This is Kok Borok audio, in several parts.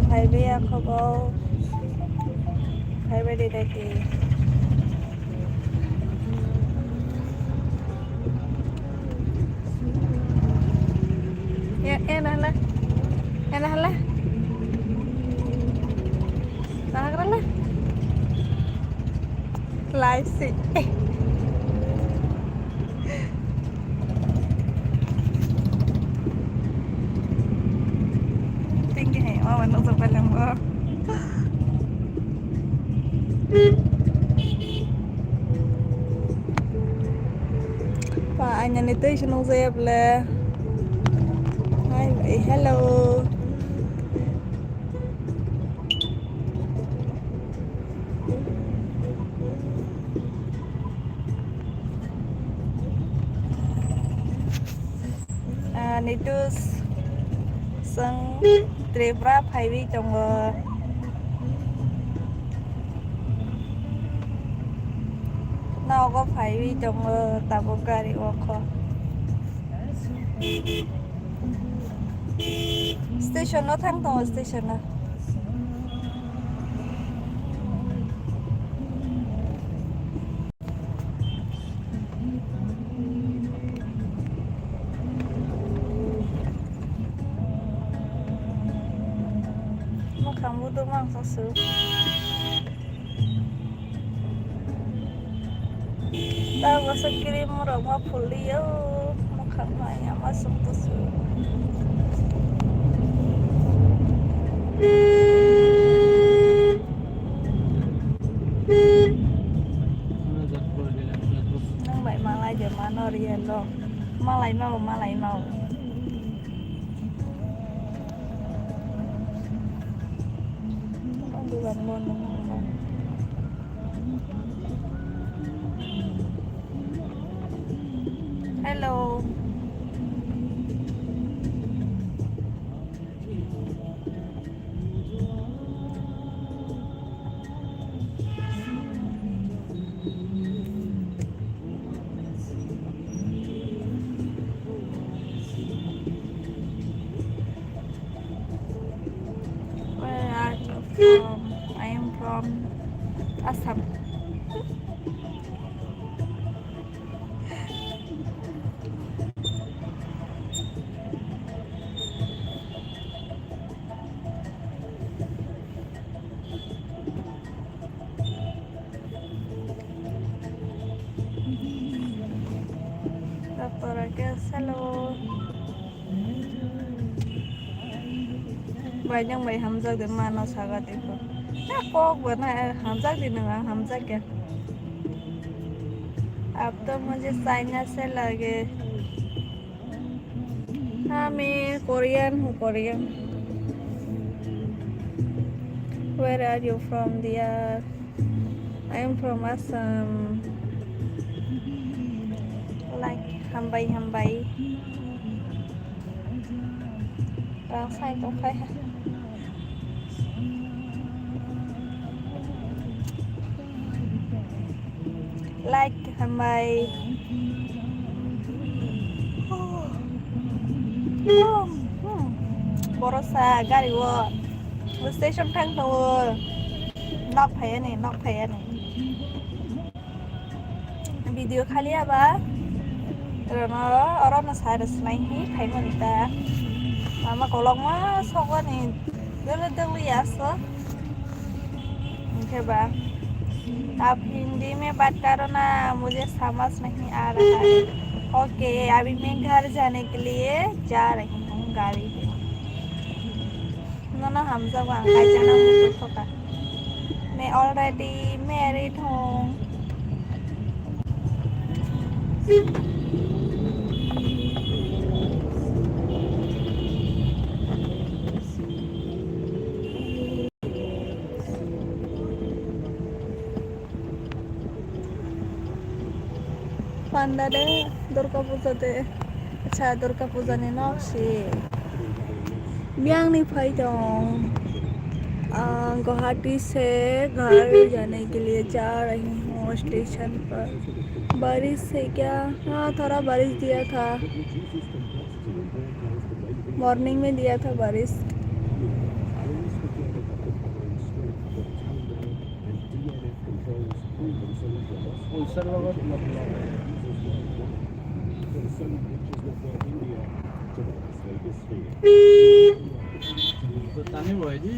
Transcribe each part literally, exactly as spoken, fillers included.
Phaibai ya khobo. Phaibai de dai ti. Ya, eh, nah, lah. Eh, nah, lah. Nah, lah. Live si. Tinggi hai, oh, mana usah paling, oh. Pa, anya ni tei si nung saya ble. Hai, eh, hello. Ah, Nitus, chwng Tripura phaiwi tongo. Nogo phaiwi tongo, tabuk gari o kho. Station o thang tongo, station o. Mwkhang buduk mang sa su. Tabuk se cream rok ma phulio, mwkhang no ya ma sung tusu. Nang bai malai de mano riya lo, malai mau, malai mau. Hello. Where are you from? I am from Assam. Doctor Rakesh, hello. Bai, nang bai hamjak de, mano saga de ko. Na kok ba na hamjak de, nang ang hamjak ya. Ab to mujhe China se lage. Ami Korean, hu Korean. Where are you from, dear? I am from Assam. Like, hambai, hambai. Rang sai tongphai ha. Like, hambai. Borosa gari o station thang tongo. Nok phai ani, nok phai ani. Video khali aba. Rono, orono sai rwsnai hi phaimani ta. Mama kolokma sokoni. Dole dole yaso. Hinkhe ba, "आप हिंदी में बात करो ना, मुझे समझ नहीं आ रहा है।" "ओके, अभी मैं घर जाने के लिए जा रही हूँ गाड़ी पे।" Nono hamjago ang kaisa no muchung thoka. मैं already married हूँ। Panda de, Durga Puja de. Acha, Durga Puja ni nok si. Biyang ni phai tong. Ah, Guwahati se ghar jane ke liye ja rahi hoon station par. Barish hai kya? Haan, thoda barish diya tha. Morning mein diya tha barish. Tani boy di.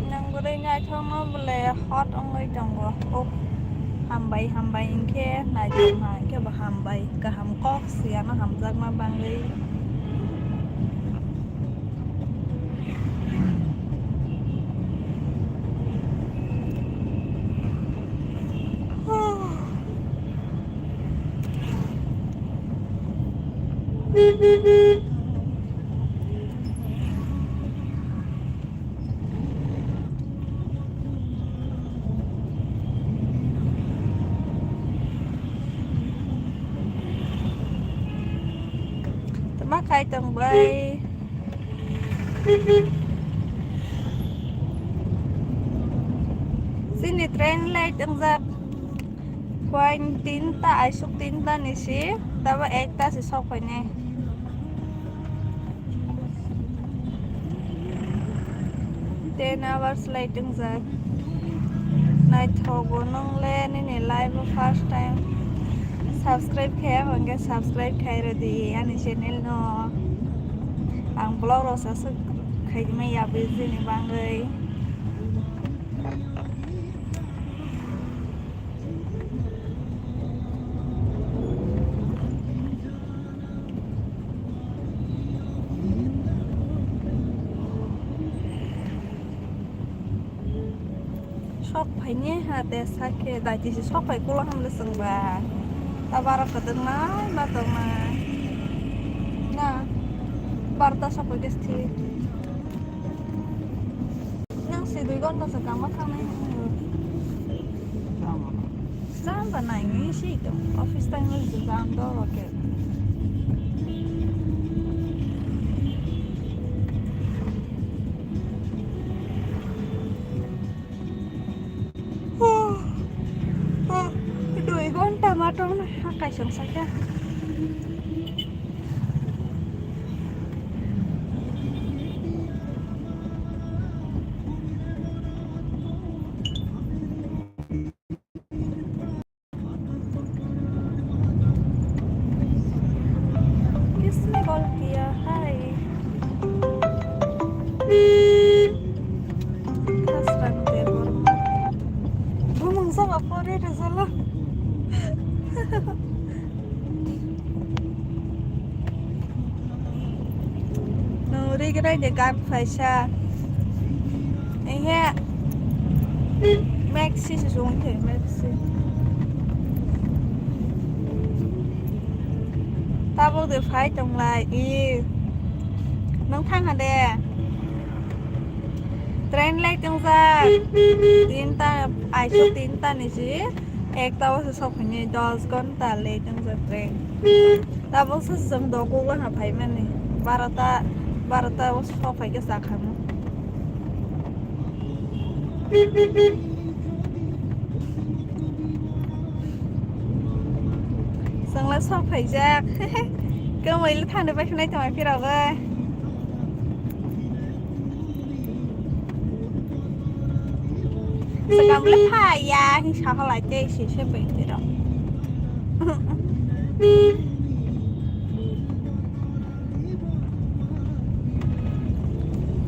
Nang bwrwi naithokno bwle hot wngwi tongo. Oh, hambai, hambai, hinkhe naithok ma, hinkhe bo hambai. Kaham kok siyano hamjakma bangwi. Tama khai tong bai. Sini train late wngjak. Phuaini tinta, aisuk tinta ni si, tabo ekta se sok phainai. Ten hours late wngjak. Naithogo nwngle nini live o first time. Subscribe khaiya hwnkhe subscribe khai rwdi ani channel no. Ang vlog rok sa swk khaimaya bini bagwi. Sok phaini ha te sakhe daiti se sok phai kulo hamle chwngba. Ta bara kwdwng nai ma tong nai. Na barta sok phai khe thik. Nang se dui ghonta se kama thangnai nang. Jam ba nai ni si to office time le jam do ke. Dui ghonta ma tong nai ha kaisong sakha. किसने कॉल किया? हाय। Hasran Debbarma. Bumung sama pore de sala. Nuri grai de gan phaisa. Ehe. Maxi se sung the, Maxi. Tabuk de phai tong lai. I. Nang thang ha de. Train lai tong ja. Tinta, aisuk tinta ni si. Ekta o se sok phini dos ghonta late wngjak train. Tabuk se chwng dokok wngha phaimani. Barota, barota o sok phaikhe chakhamu. Chwngla sok phaijak. Kwmwi le thani bai khwnai tongmai phirogwi. Swkang le phaiya hing sahalai tei se se bai tei rok.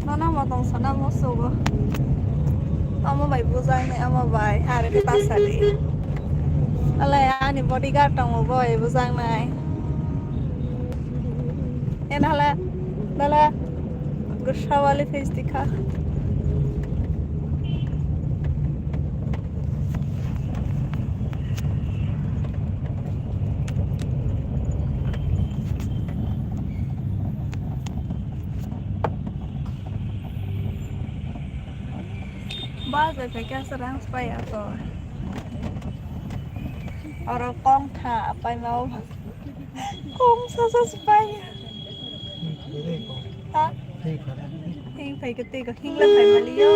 Nono mo tong sana mo sugo. Amo bai bujaknai amo bai are ta sari. Alai ani bodyguard tongo bo bai bujaknai. En hala dala gusawali face dikha. Bus bai phaikhe aswk rang paiya to. Oro kong tha paima o. Kong sa sa paiya. Ha? Hing phaikhe tei hing le phaimaliyo.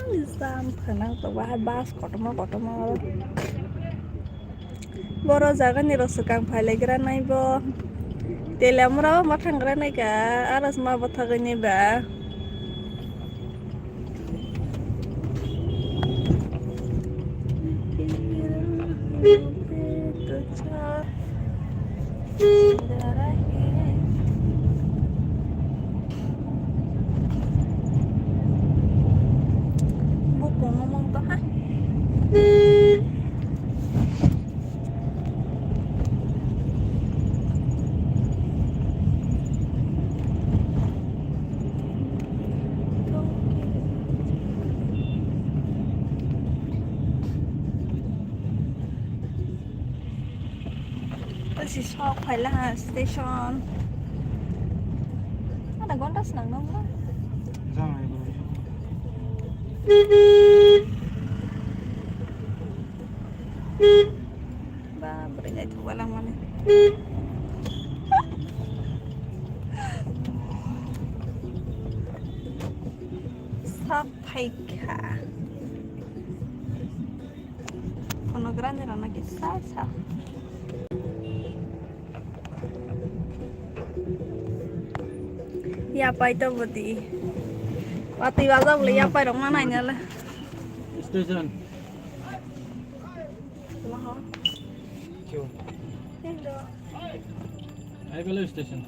Ani sam Nang to bahai bus kotorma kotorma oro. Boro jaga ni rok swkang phai lai gra nai bo. Telamra o ma thang gra nai ka, aras ma bo thagwi nai ba. Bukung ngomong to ha. Tasi sok phaila ha station. Ada gonda senang dong lah. Ba, bwrwi naithok walang mani. Sak phaikha. Phunukgrani rokno kisa sa. Yapai to bwdi. Watwi wajak le yapai rok ma nainale. Station. Hello. Ai belo station.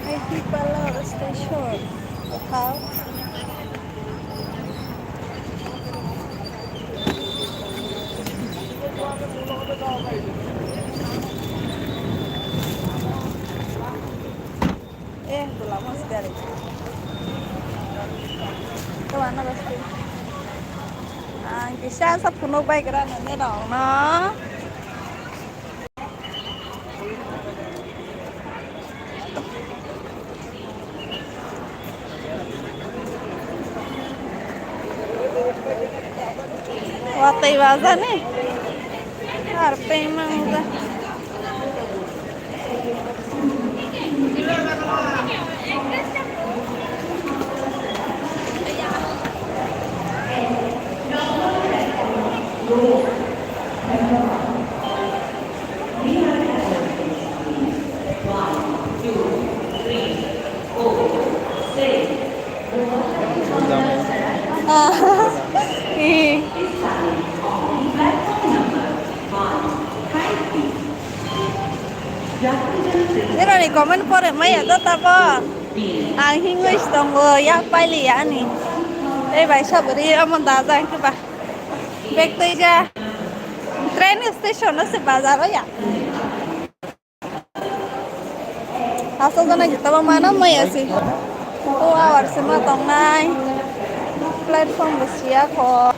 Ai, Pipalo station. Wow. Eh, tu lama sekali. Tu mana pasti? Ah, bisa sa phunuk bai kra nene dong no. Watwi wajani. Ar pengmang ja. Ah, eh. Nirani comment pore maya to tabo. Ang hingwi tongo, yak pailiya ani. Tei bai saburi amo da jang khe ba. Bek tei ja. Train station no se bazar o ya. Asa jana jitaba mana maya se. O awar se ma tongnai. Platform bo siya kho.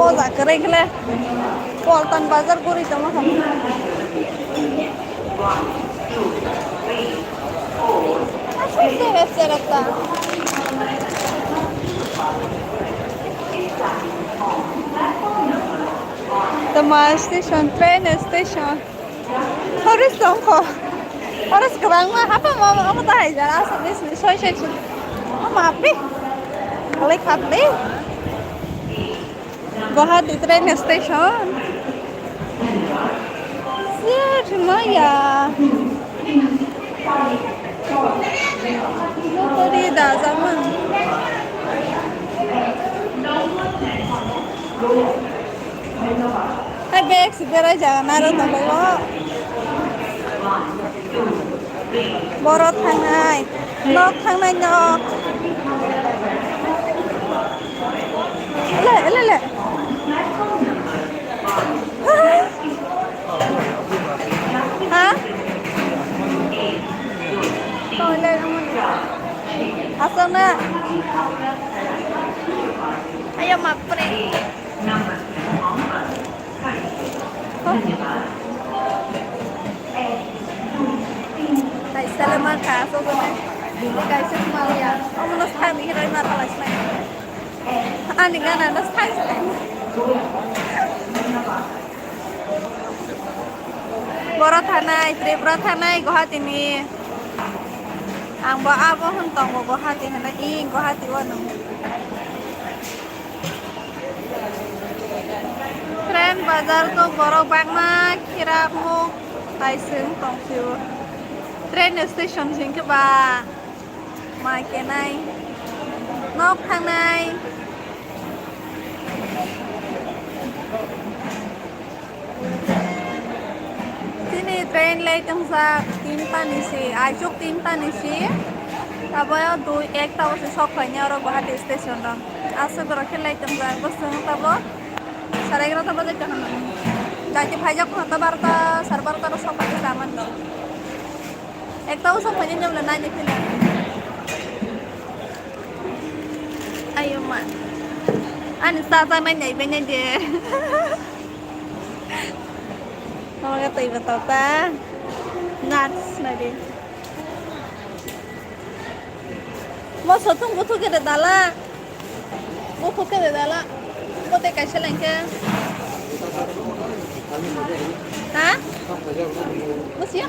O ja kwrwi khle Poltan bazar guri tongma kha. Aswk se website rok ta. Tama station, train station. Tourist tongkho. Tourist kwbangma hapang omo, omo ta hai jara aswk ni soi soi. Omo api. Alai khatli. Guwahati train station. Sir, maya. Nobody doesn't. Hai bag si berai jaga naro tonglaio. Borok thangnai, nok thangnai nok. Le, le, le. Ha? Oh, le, le. Asana. Ayo, mapre. Kaisa le ma kha, so so nai. Kaisa ma ya. Omo no sa ni rai ma khala sai. Ani gana no sa sai. Boro thanai, Tripura thanai, Guwahati ni. Ang bo abo hwn tongo, Guwahati hwnwi, i Guwahati o nung. Train bazar to borok bangma khirap muk tai chwng tong phio. Train station hwnkhe ba mai kenai nok thangnai. Chini train le tongjak tinta ni si, aisuk tinta ni si. Abo dui ekta o se sok phaini oro Guwahati station o. Aswk borok khe le tongjak, bwswng tabo sare egarota baje kaham. Daiti phaijak kho ta barota, sare barota ro sok phaini saman. Ekta o sok phaini nyamla nai ni phila. Ayo ma. Ani sa sa mai nai bai nai de. Mama ka tei ba tau ta. Nuts na de. Mo sotung buthuk ke de dala. Buthuk ke de dala. Mo te kaisa lengke. Ha? Mo sia?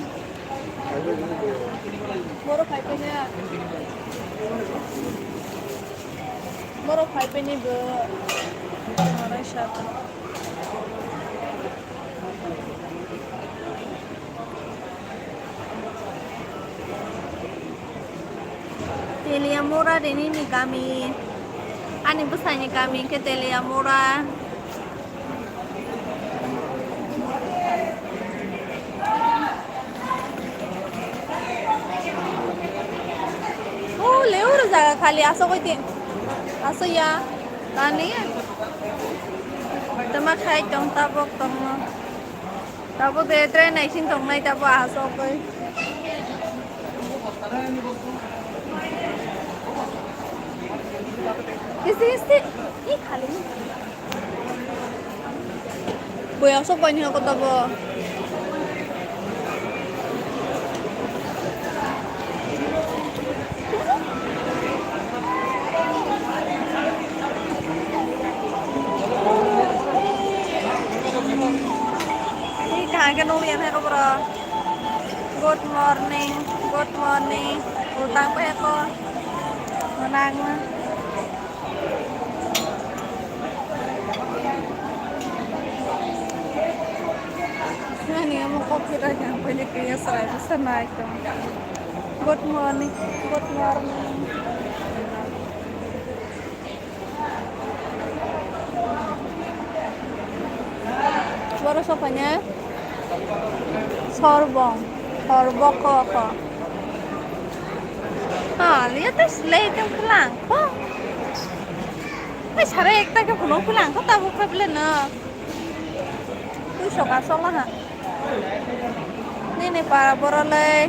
Borok phai phai ne. Borok phai phai ne bo. Arai sa. Teliamura de nini kami. Ani bwsai ni kami ke Teliamura. O, leo ro jaga khali asogoi tin. Aso ya. Tani. Tama khai tong tabok tong. Tabok de train nai sin tong nai tabok asogoi. Kisi kisi. Ih, khali. Boya sok bai ni ako tabo. Ih, kaham ke nuli ya, hai ko bro. Good morning, good morning. Utang pe ko. Menang. Ani amo kok kita yang banyak kaya serai besar naik dong. Good morning, good morning. Boro sokanya sorbong, sorbok kok. Ah, lihat tes lei teng pulang kok. Wis, sare ekta ke puno pulang kok, tabuk ke bele no. Tui sok asok lah. Nini para borolei.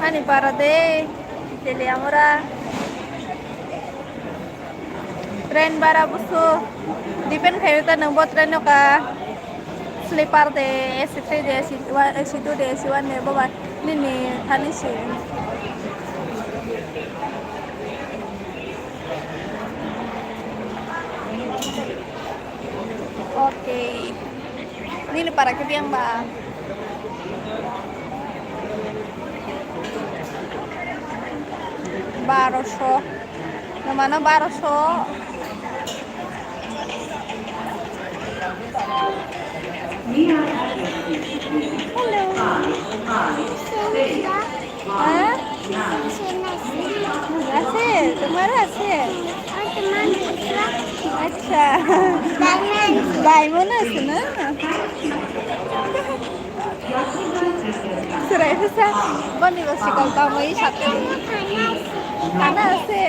Ani para de. Teliamura. Train bara busu. Depend khai ta nang bo train no ka. Sleeper de, A C three de, A C one, A C two de, A C one de, boba nini thani si. Okay. Nini para ke biang ba? Baroso. Namano baroso. Hello. হ্যাঁ? আছে, তোমারও আছে? আচ্ছা। ডায়মন্ড আছে না? Chwrai bwsa boni bo sikol tongwi sate. Thana ase.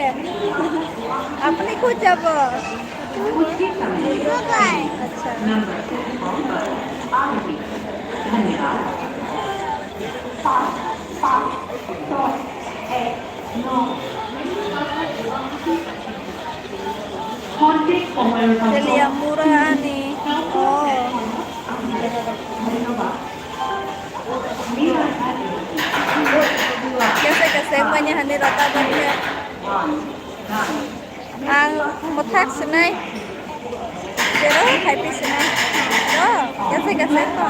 Apni koi jabo? Acha. Celia mura ani. Oh. Kese kese manya hani rata bani. Ang mothak sinai. Pero khai pi sinai. Oh, kese kese to.